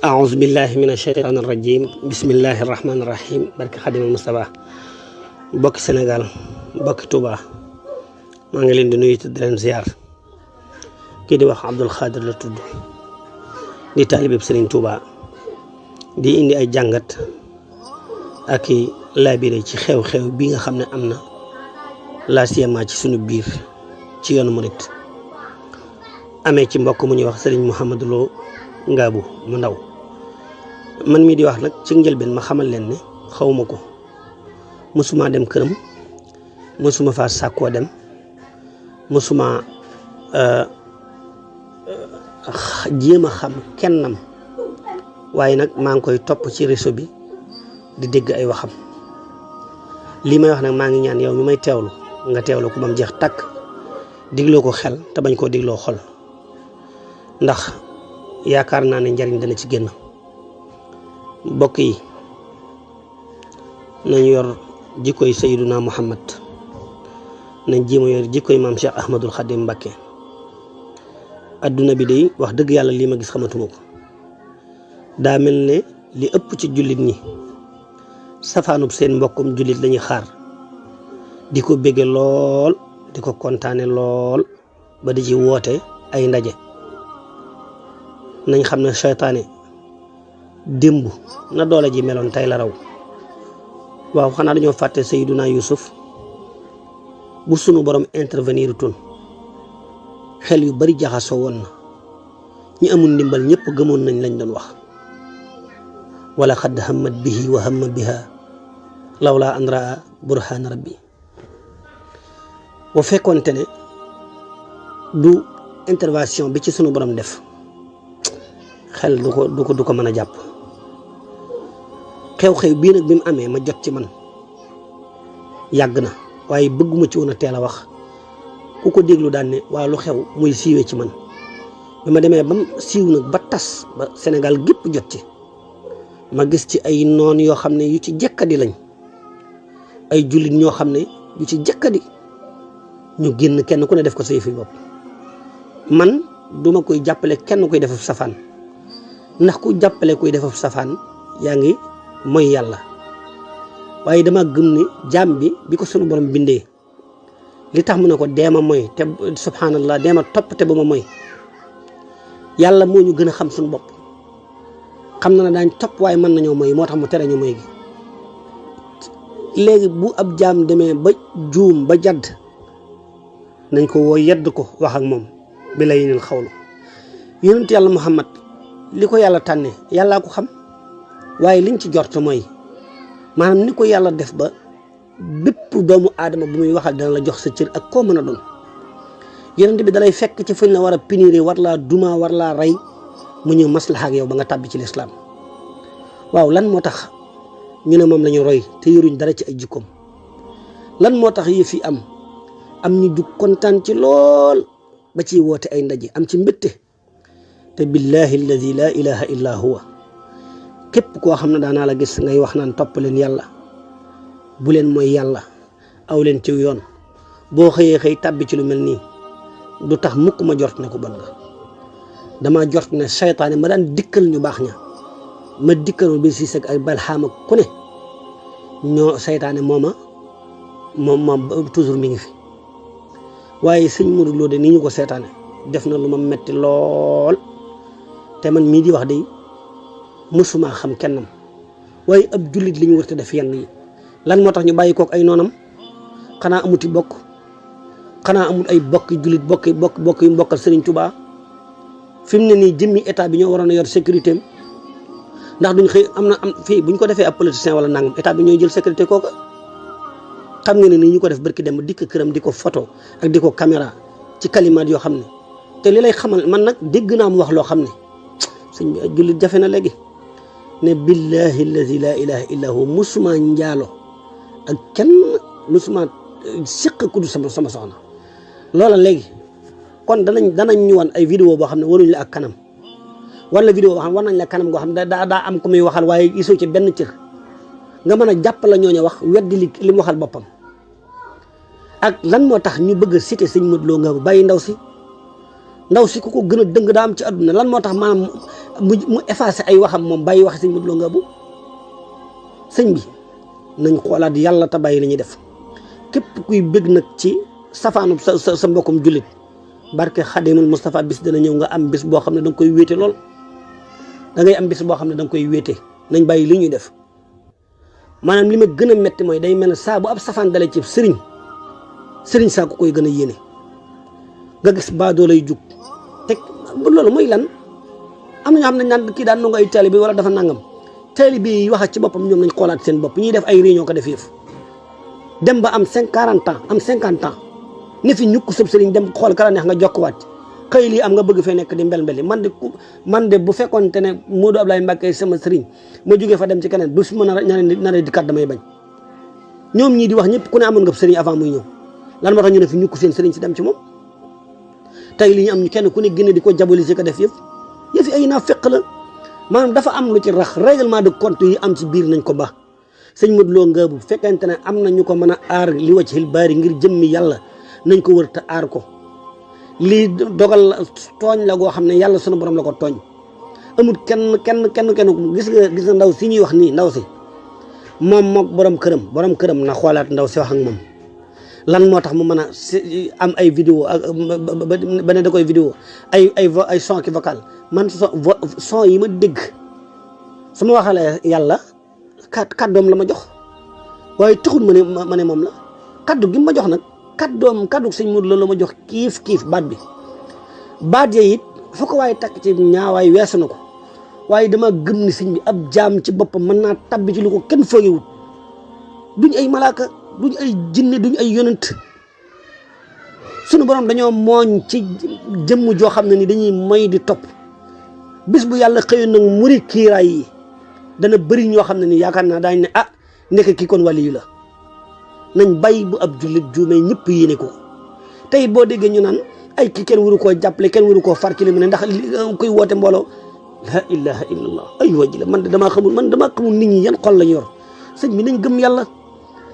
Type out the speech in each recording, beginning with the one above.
أعوذ بالله من الشيطان الرجيم بسم الله الرحمن الرحيم barke Xaadimal Mustafa bokki Sénégal bokki Touba maa ngi leen di nuyu te di leen ziar kii di wax Abdul Xaadir la tudd di taalibeb Serigne Touba di indi ay jàngat ak i laabire ci xew-xew bi nga xam ne am na la siyama ci sunu biir ci yoonu murit amee ci mbokk mu ñuy wax Serigne Mouhamadou Lo Ngaabu mu ndaw man mii di wax nag ci njëlbeen ma xamal leen ne xawma ko mësuma dem këram mësuma faa sàkkoo dem mësuma jéem a xam kennam waaye nag maa ngi koy topp ci réseau bi di dégg ay waxam lii may wax nag maa ngi ñaan yow mi may teewlu nga teewlu ko ba mu jeex takk digloo ko xel te bañ koo digloo xol ndax yaakaar naa ne njariñ dana ci génn mbokk yi nañu yor jikkoy Sayyiduna Muhammad nañ jéema yor jikkoy maam Cheikh Ahmadul Xadim Mbakke adduna bi day wax dëgg yàlla lii ma gis xamatuma ko daa mel ne li ëpp ci jullit ñi safaanub seen mbokkum jullit lañuy xaar di ko bége lool di ko kontaane lool ba di ci woote ay ndaje nañ xam ne seytaane démb na doole ji meloon tey la raw waaw xanaa dañoo fàtte Sayyiduna Yusuf bu sunu borom intervenir tun xel yu bari jaxasoo woon na ñi amul ndimbal ñëpp gëmoon nañ lañ doon wax wala xadd hammat bihi wa hamma biha lawla an raa burhaan rabbi bu fekkoonte ne du intervention bi ci sunu borom def xel du ko mën a jàpp xew-xew bii nag bi mu amee ma jot ci man yàgg na waaye bëgguma ci woon a teel a wax ku ko déglu daan ne waaw lu xew muy siiwee ci man bi ma demee bam siiw nag ba tas ba Sénégal gépp jot ci ma gis ci ay noon yoo xam ne yu ci jekkadi lañ ay jullit ñoo xam ne yu ci jekkadi ñu génn kenn ku ne def ko sa yëfi bopp man duma koy jàppale kenn koy defaf safaan ndax ku jàppale kuy defaf safaan yaa ngi mooy yàlla waaye dama gëm ne jaam bi ko sunu borom bindee li tax mu ne ko deema mooy te subhanallah deema topp te bu ma mooy yàlla moo ñu gën a xam suñu bopp xam na ne daañ topp waaye mën nañoo mooy moo tax mu tere ñu mooy gi léegi bu ab jaam demee ba juum ba jadd nañ ko woo yedd ko wax ak moom bi la yeneen xawlu yonent yàlla Muhammad li ko yàlla tànne yàllaa ko xam waaye liñ ci jort mooy maanaam ni ko yàlla def ba bépp doomu aadama bu muy waxal dana la jox sa cër ak koo mën a doon yonent bi dalay fekk ci fuñ la war a punir war laa duma war laa rey mu ñëw maslaha ak yow ba nga tàbbi ci lislaam waaw lan moo tax ñu ne moom la ñu roy te yoruñ dara ci ay jikkoom lan moo tax yëf yi am ñu jug kontaan ci lool ba ciy woote ay ndaje am ci mbégte te billahi alladi la ilaha illa huwa képp koo xam ne daanaa la gis ngay wax naan topp leen yàlla bu leen mooy yàlla aw leen ci yoon boo xëyee xëy tàbbi ci lu mel nii du tax mukk ma jort ne ko bon nga dama jort ne seytaane ma daan dikkal ñu baax ña ma dikkal bi si seg ay balxaama ku ne ñoo seytaane moom toujours mi ngi fi waaye sëñ Modou Lo de nii ñu ko seetaane def na lu ma metti lool te man mii di wax de mësuma xam kennam waaye ab jullit li ñu war a def yenn yi lan moo tax ñu bàyyi kook ay noonam xanaa amuti bokk xanaa amul ay bokki jullit bokk yu mbokkal Serigne Touba fi mu ne nii jëmmi état bi ñoo waroon a yor sécurité am ndax duñ xëy am fii buñ ko defee ab politicien wala nangam état bi ñooy jël sécurité kooka xam nga ne nii ñu ko def barki dem dikk këram di ko photo ak di ko caméra ci kalimaat yoo xam ne te li lay xamal man nag dégg naa mu wax loo xam ne sëñ bi jullit jafe na léegi ne billahi allazi la ilaha illa hu musuma njaalo ak kenn musuma siq ku du sama soxna loola léegi kon danañ ñu wan ay vidéo boo xam ne waruñ la ak kanam wala vidéo boo xam ne war nañ la kanam goo xam ne daa am ku muy waxal waaye gisoo ci benn cër nga mën a jàpp la ñooñu wax weddi li mu waxal boppam ak lan moo tax ñu bëgg a cité sëñ Modou Lo nga bàyyi ndaw si ndaw si ku ko gën a dëng daa am ci àdduna lan moo tax maanaam mu effacé ay waxam moom bàyyi wax sëñ Modou Lo Ngabou sëñ bi nañ xoolaat yàlla te bàyyi li ñuy def képp kuy bëgg nag ci safaanub sa mbokkum jullit barke Xadimul Moustapha bis dana ñëw nga am bis boo xam ne da nga koy wéete lool da ngay am bis boo xam ne da nga koy wéete nañ bàyyi li ñuy def maanaam li ma gën a metti mooy day mel ne saa bu ab safaan dale ci sëriñ saa ko koy gën a yéene nga gis baadoo lay jug teg loolu mooy lan am na ñoo xam ne naan kii daan nangu ay taalibe wala dafa nangam taalibe yi wax ci boppam ñoom nañ xoolaat seen bopp ñuy def ay réunion ko def yëf dem ba am 40 ans am 50 ans ne fi ñukk sëb sëriñ dem xool kala neex nga jokkuwaat xëy lii am nga bëgg fee nekk di mbel-mbeli man de bu fekkoonte ne Modou Ablaye Mbacké sama sëriñ ma jógee fa dem ci keneen bu su ma nar di kat damay bañ ñoom ñii di wax ñëpp ku ne amoon nga sëriñ avant muy ñëw lan moo tax ñu ne fi ñukk seen sëriñ si dem ci moom tey li ñu am ñu kenn ku ne génne di ko jaboliser ko def yëf ay naa fekk la maanaam dafa am lu ci rax règlement de compte yi am ci biir nañ ko ba sëñ Modou Lo Ngabou bu fekkente ne am na ñu ko mën a aar li wacc xil baari ngir jëmmi yàlla nañ ko wër te aar ko lii dogal tooñ la goo xam ne yàlla sunu borom la ko tooñ amul kenn gis nga ndaw si ñuy wax nii ndaw si moom mook borom këram na xoolaat ndaw si wax ak moom lan moo tax mu mën a am ay vidéo ak ba ne da koy vidéo ay son ki vocal man son yi ma dégg su ma waxalee yàlla kàddoom la ma jox waaye taxul ma ne moom la kàddu gi ma jox nag kàddu sëñ Modou Lo la ma jox kiif baat ya it foo ko waaye takk ci ñaawaay weesu na ko waaye dama gëm ni sëñ bi ab jaam ci boppam mën naa tabbi ci lu ko kenn foogewut duñ ay malaaka duñ ay jinne duñ ay yonent sunu borom dañoo mooñ ci jëmm joo xam ne ni dañuy moy di topp bis bu yàlla xëyoon nag muri kiiraay yi dana bëri ñoo xam ne ni yaakaar naa daañ ne nekk kii kon waliyu la nañ bay bu ab jullit juumee ñëpp yéene ko tey boo déggee ñu naan ay kii kenn waru koo jàppale kenn waru koo far ci li mu ne ndax koy woote mbooloo la ilaha illallah ay wajji la man damaa xamul nit ñi yan xol lañ yor sëñ bi nañ gëm yàlla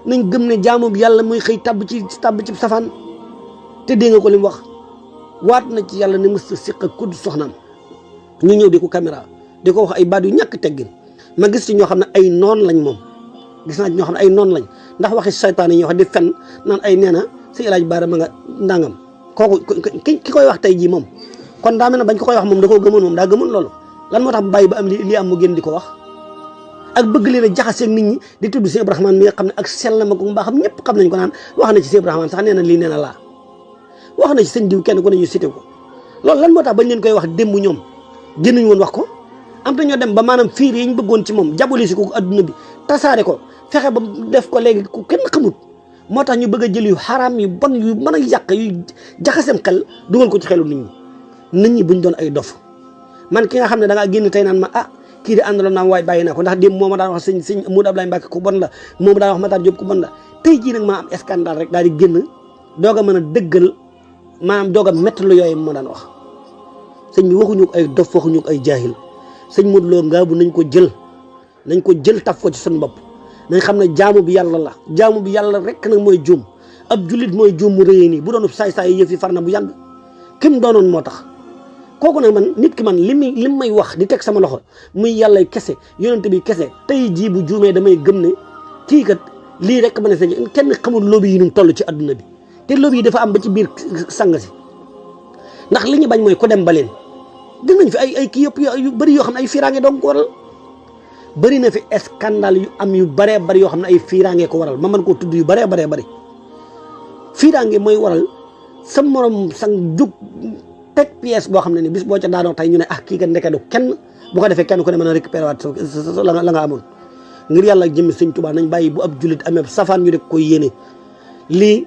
nañ gëm ne jaamu bi yàlla muy xëy tabb ci safaan te dégg nga ko li mu wax waat na ci yàlla ne mës a siq ak kudd soxnaam ñu ñëw di ko caméra di ko wax ay baat yu ñàkk teggin ma gis ci ñoo xam ne ay noon lañ moom gis naa ci ñoo xam ne ay noon lañ ndax waxi saytaan yi ñuy wax di fen naan ay nee na si El Hadj Bara ma nga ndàngam kooku ki koy wax tey jii moom kon daa mel ne bañ ko koy wax moom da koo gëmoon moom daa gëmoon loolu lan moo tax bàyyi ba am li am mu génn di ko wax ak bëgg leen a jaxaseeg nit ñi di tudd Cheikh Ibrahima mi nga xam ne ak sellam ak mbaaxam ñëpp xam nañ ko naan wax na ci Cheikh Ibrahima sax nee na lii nee na laa wax na ci sëñ diw kenn ku ne ñu cité ko loolu lan moo tax bañ leen koy wax démb ñoom génnuñu woon wax ko am te ñoo dem ba maanaam fiir yi ñu bëggoon ci moom jabolisi ko adduna bi tasaare ko fexe ba def ko léegi ku kenn xamut moo tax ñu bëgg a jël yu xaraam yu bon yu mën a yàq yu jaxaseem xel dugal ko ci xelu nit ñi buñ doon ay dof man ki nga xam ne da ngaa génn tey naan ma kii di àndaloon naa waaye bàyyi naa ko ndax démb moo ma daan wax sëñ Modou Ablaye Mbacké ku bon la moo ma daan wax Matar Diop ku bon la tey jii nag maa am scandale rek daal di génn doog a mën a dëggal maanaam doog a métti lu yooyu moo daan wax sëñ bi waxuñu ko ay dof waxuñu ko ay jaahil sëñ Modou Lo Ngabou nañ ko jël taf ko ci suñu bopp nañ xam ne jaamu bi yàlla rek nag mooy juum ab jullit mooy juum mu rëyee nii bu doon saay-saay yëf yi far na bu yàgg kim doonoon moo tax kooku nag man nit ki man li may wax di teg sama loxo muy yàlla kese yonent bi kese tey jii bu juumee damay gëm ne kii kat lii rek ma ne sañ kenn xamul lobby yi nu toll ci adduna bi te lobby yi dafa am ba ci biir sang si ndax li ñu bañ mooy ko dem ba leen gis nañ fi ay kii yëpp yu bëri yoo xam ne ay fiiraange doon ko waral bëri na fi scandale yu am yu bëree bëri yoo xam ne ay fiiraange ko waral ma mën koo tudd yu bëree bëri fiiraange mooy waral sa morom sang jug teg pièce boo xam ne ni bis boo ca daanoo tey ñu ne kii kat ndeke du kenn bu ko defee kenn ku ne mën a récupérer waat la nga amoon ngir yàlla jëmmi sëñ Tuubaa nañ bàyyi bu ab jullit amee safaan ñu def koy yéene lii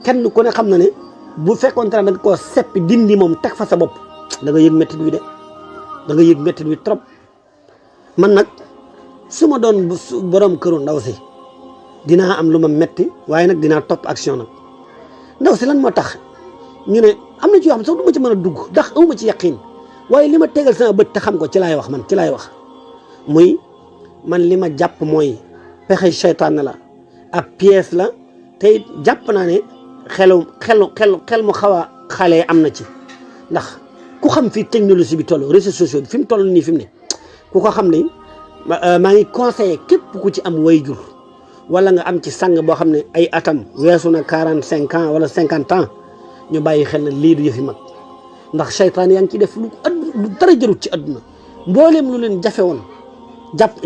kenn ku ne xam na ne bu fekkoon te ne da nga koo seppi dindi moom teg fa sa bopp da nga yëg méttit wi trop man nag su ma doon borom këru ndaw si dinaa am lu ma metti waaye nag dinaa topp action nag ndaw si lan moo tax ñu ne am na ci yoo xam sax du ma ci mën a dugg ndax awma ci yaqin waaye li ma tegal sama bët te xam ko ci laay wax muy man li ma jàpp mooy pexe seytaane la ab pièce la te jàpp naa ne xel mu xaw a xale am na ci ndax ku xam fi technologie bi toll réseaux sociaux bi fi mu toll nii fi mu ne ku ko xam ne maa ngi conseillé képp ku ci am wayjur wala nga am ci sang boo xam ne ay atam weesu na 45 ans wala 50 ans ñu bàyyi xel na lii du yëfi mag ndax seytaan yaa ngi ci def lu dara jërut ci àdduna mbooleem lu leen jafe woon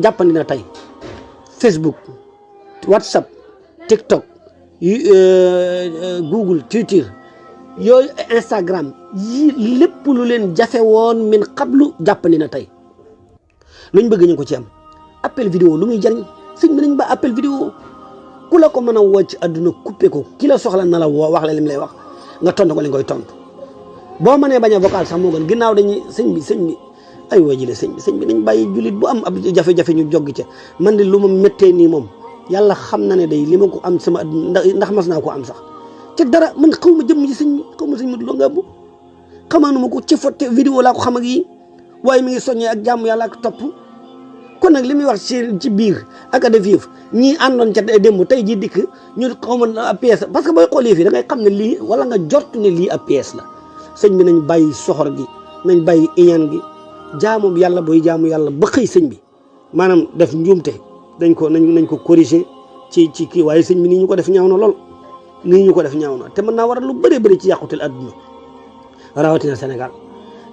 jàppandi na tey Facebook WhatsApp TikTok Google Twitter yooyu Instagram yi lépp lu leen jafe woon min xablu jàppandi na tey luñ bëgg ñu ko ci am appel vidéo lu muy jariñ sëñ bi nañ ba appel vidéo ku la ko mën a woo ci àdduna coupé ko ki la soxla na la woo wax la lim lay wax nga tontu ko li ngoy tontu boo mënee bañ a vocal sax moo gën ginnaaw dañuy sëñ bi ay waa jële sëñ bi nañ bàyyi jullit bu am ab jafe-jafe ñu joggi ca man de lu ma méttee nii moom yàlla xam na ne day li ma ko am sama àdduna ndax mas naa ko am sax te dara man xaw ma jëmm ji sëñ bi xaw ma sëñ Modou Lo Ngabou xamaanu ma ko ci photo vidéo laa ko xam ak yi waaye mi ngi soññee ak jàmm yàlla ak topp kon nag li muy wax ci biir ak a def yëf ñii àndoon ca démb tey jii dikk ñu xaw ma ab pièce parce que booy xool yëf yi da ngay xam ne lii wala nga jort ne lii ab pièce la sëñ bi nañ bàyyi soxor gi nañ bàyyi iñaan gi jaamu yàlla booy jaamu yàlla ba xëy sëñ bi maanaam def njuumte nañ ko corriger ci kii waaye sëñ bi nii ñu ko def ñaaw na lool nii ñu ko def ñaaw na te mën naa waral lu bëree bëri ci yàqutel adduna rawatina Sénégal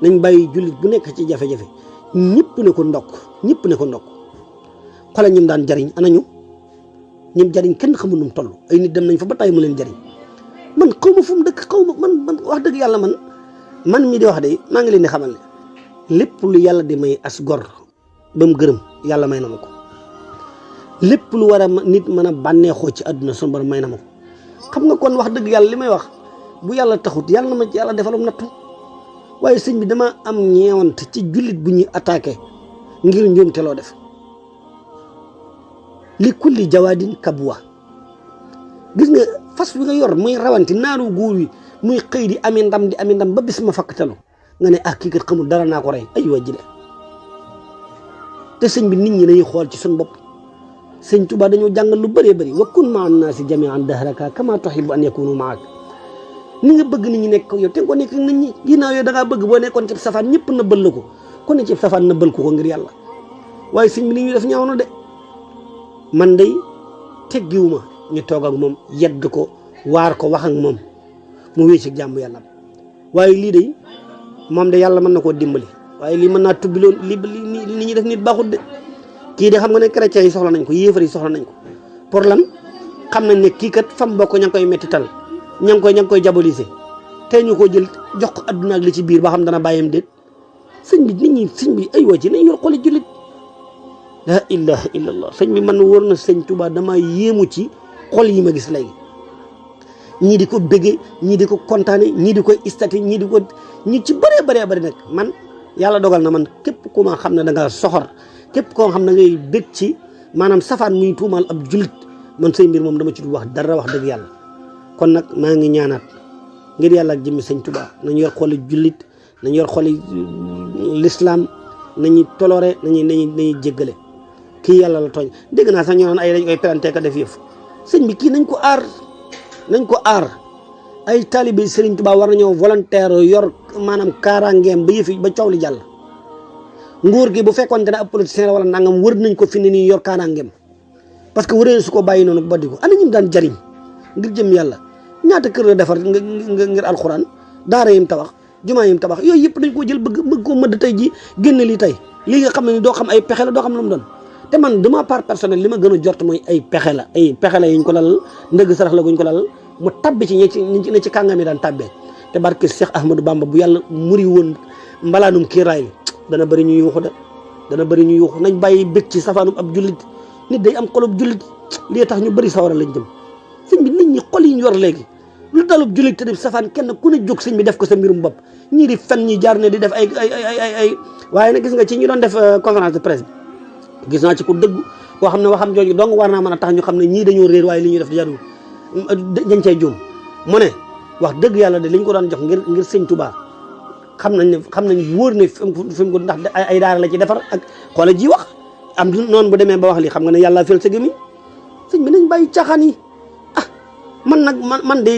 nañ bàyyi jullit bu nekk ci jafe-jafe ñëpp ne ko ndokk xoolal ñim daan jariñ anañu ñim jariñ kenn xamul nu mu toll ay nit dem nañ fa ba tey mu leen jariñ man xaw ma fu mu dëkk xaw ma man wax dëgg yàlla man mi di wax de maa ngi leen di xamal ne lépp lu yàlla di may as gor ba mu gërëm yàlla may na ma ko lépp lu war a nit mën a bànneexoo ci àdduna sunu borom may na ma ko xam nga kon wax dëgg yàlla li may wax bu yàlla taxut yàlla na ma ci yàlla defalum nattu waaye sëñ bi dama am ñeewant ci jullit bu ñuy attaqué ngir njuumte loo def li kulli jawaadin kabwa gis nga fas wi nga yor muy rawanti naaru góor wi muy xëy di ami ndam ba bis ma fakkatalu nga ne kii kat xamul dara naa ko rey ay waa jile te sëñ bi nit ñi dañuy xool ci suñu bopp sëñ Tuubaa dañoo jàngal lu bëree bëri wa kun maa naasi jamian dahraka kama tuhibbu an yakunu maak ni nga bëgg nit ñi nekk yow te ko nekk nit ñi ginnaaw yow da ngaa bëgg boo nekkoon ci safaan ñëpp nëbbal la ko kon ne ci safaan nëbbal ko ngir yàlla waaye sëñ bi ni ñu def ñaaw na de man day teggiwuma ñu toog ak moom yedd ko waar ko wax ak moom mu wéy ci jàmm yàlla waaye lii de moom de yàlla mën na koo dimbali waaye lii mën naa tubbi loolu li ñi def nit baaxut de kii de xam nga ne chrétiens yi soxla nañ ko yéefar yi soxla nañ ko pour lan xam nañ ne kii kat fam bokk ña ngi koy mettital ña ngi koy diaboliser te ñu ko jël jox ko adduna ak li ci biir ba xam dana bàyyam déet sëñ bi nit ñi sëñ bi ay waa ci nañ yor xoli jullit la ilaha illallah sëñ bi man wóor na sëñ Tuubaa dama yéemu ci xol yi ma gis léegi ñii di ko bëggee ñii di ko kontaane ñii di koy istati ñii di ko ñi ci bëree bëri nag man yàlla dogal na man képp ku ma xam ne da nga soxor képp koo xam ne ngay bég ci maanaam safaan muy tuumaal ab jullit man say mbir moom dama ci du wax dara wax dëgg yàlla kon nag maa ngi ñaanaat ngir yàlla ak jëmmi sëñ Tuubaa nañu yor xoli jullit nañu yor xoli l'islam nañu toléré nañuy jéggale kii yàlla la tooñ dégg naa sax ñu naan ay dañ koy planté ka def yëf sëñ bi kii nañ ko aar ay taalibe Sëriñ Tuubaa war nañoo volontaire yor maanaam kaaraangeem ba yëfi ba coow li jàll nguur gi bu fekkoon ne ab politicien la wala nangam wër nañ ko fi ne nii yor kaaraangeem parce que wëree su ko bàyyi noonu ba di ko ana ñim daan jariñ ngir jëm yàlla ñaata kër la defar ngir alxuraan daara yim tabax jumaa yim tabax yooyu yëpp dañ koo jël bëgg koo mëdd tey ji génn lii tey lii nga xam ne ni doo xam ay pexe la doo xam lu mu doon te man de ma part personnelle li ma gën a jort mooy ay pexe la yuñ ko lal ndëgg sarax la guñ ko lal mu tabbi ci ñi ci kàngam yi daan tabbee te barke Cheikh Ahmadou Bamba bu yàlla muri woon mbalaanum kiiraay li dana bëri ñu yuuxu nañ bàyyi bég ci safaanum ab jullit nit day am xolub jullit lii tax ñu bëri sawara lañ jëm sëñ bi nit ñi xol yi ñu yor léegi lu dalub jullit te def safaan kenn ku ne jóg sëñ bi def ko sa mbirum bopp ñii di fen ñi jaar ne di def ay waaye nag gis nga ci ñi doon def conférence de presse bi gis naa ci ku dëgg koo xam ne waxam jooju dong war naa mën a tax ñu xam ne ñii dañoo réer waaye li ñuy def di jarul dañ cay juum mu ne wax dëgg yàlla de liñ ko doon jox ngir sëñ Tuubaa xam nañ wóor ne fi mu ko ndax ay daara la ci defar ak xoola ji wax am noonu bu demee ba wax lii xam nga ne yàlla fel sa gémmiñ sëñ bi nañ bàyyi caaxaan yi man nag man de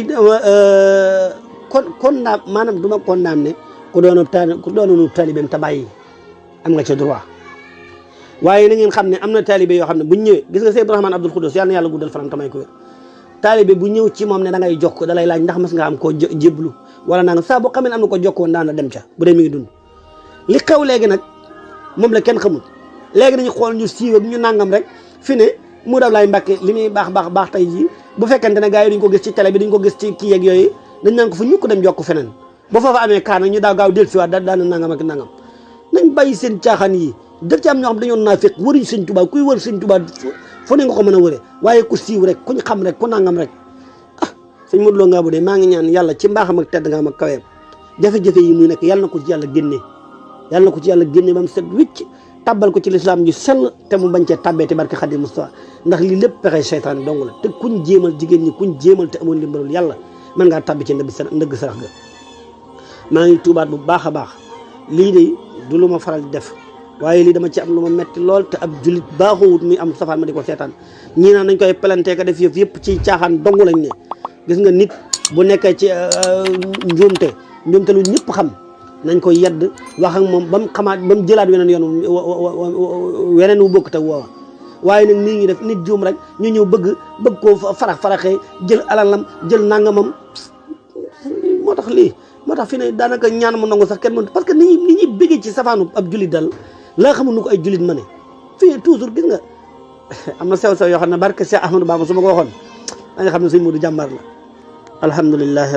kon naa maanaam du ma condamné ku doonoonu taalibeem te bàyyi am nga ca droit waaye na ngeen xam ne am na taalibe yoo xam ne buñ ñëwee gis nga Seydou Rahman Abdul Xuddus yàlla na yàlla guddal fanam tamay ko wér taalibe bu ñëw ci moom ne da ngay jokk da lay laaj ndax mas nga am koo jéblu wala naa nga saa boo xamee ne am na ko jokkoon daan la dem ca bu dee mi ngi dund li xew léegi nag moom la kenn xamul léegi dañu xool ñu siiw ak ñu nangam rek fi ne mu daf laay Mbàkke li muy baax tey jii bu fekkente ne gars yi duñ ko gis ci télé bi duñ ko gis ci kii yeeg yooyu dañ naan ko fu ñu ko dem jokk feneen ba foofa amee kaa nag ñu daa gaaw del siwaat daana nangam ak nangam nañ bàyyi seen caaxaan yi daf ci am ñoo xam dañoo naafiq wëruñ sëñ Tuubaa kuy wër sëñ Tuubaa fu ne nga ko mën a wëre waaye ku siiw rek kuñ xam rek ku nangam rek ah sëñ Modou Lo Ngabou de maa ngi ñaan yàlla ci mbaaxam ak tedd nga am ak kaweem jafe-jafe yi muy nekk yàlla na ko ci yàlla génne yàlla na ko ci yàlla génne ba mu set wicc tabbal ko ci lislaam ji sell te mu bañ cee tabbee te barke Xaadim Mustafa ndax lii lépp pexe seytaan dong la te kuñ jéemal jigéen ñi kuñ jéemal te amoon ndimbalul yàlla mën ngaa tabbi ci ndëgg sarax ga maa ngi tuubaat bu baax a baax lii de du lu ma faral di def waaye lii dama ci am lu ma metti lool te ab julit baaxuwut muy am safaan ma di ko seetaan ñii naan nañ koy pelante ka def yëpp ci caaxaan dong lañ ne gis nga nit bu nekkee ci njuumte lu ñëpp xam nañ ko yedd wax ak moom ba mu xamaat ba mu jëlaat weneen wu bokk te woowa waaye nag nii ngi def nit juum rek ñu ñëw bëgg koo faraxee jël alalam jël nangamam moo tax fi ne daanaka ñaan mu nangu sax kenn mën parce que ni ñi bëggee ci safaanu ab julit dal laa xamul nu ko ay julit ma ne fii toujours gis nga am na sew-sew yoo xam ne barke Cheikh Ahmadou Bamba su ma ko waxoon da nga xam ne sëñ Modou jàmbar la alhamdulilah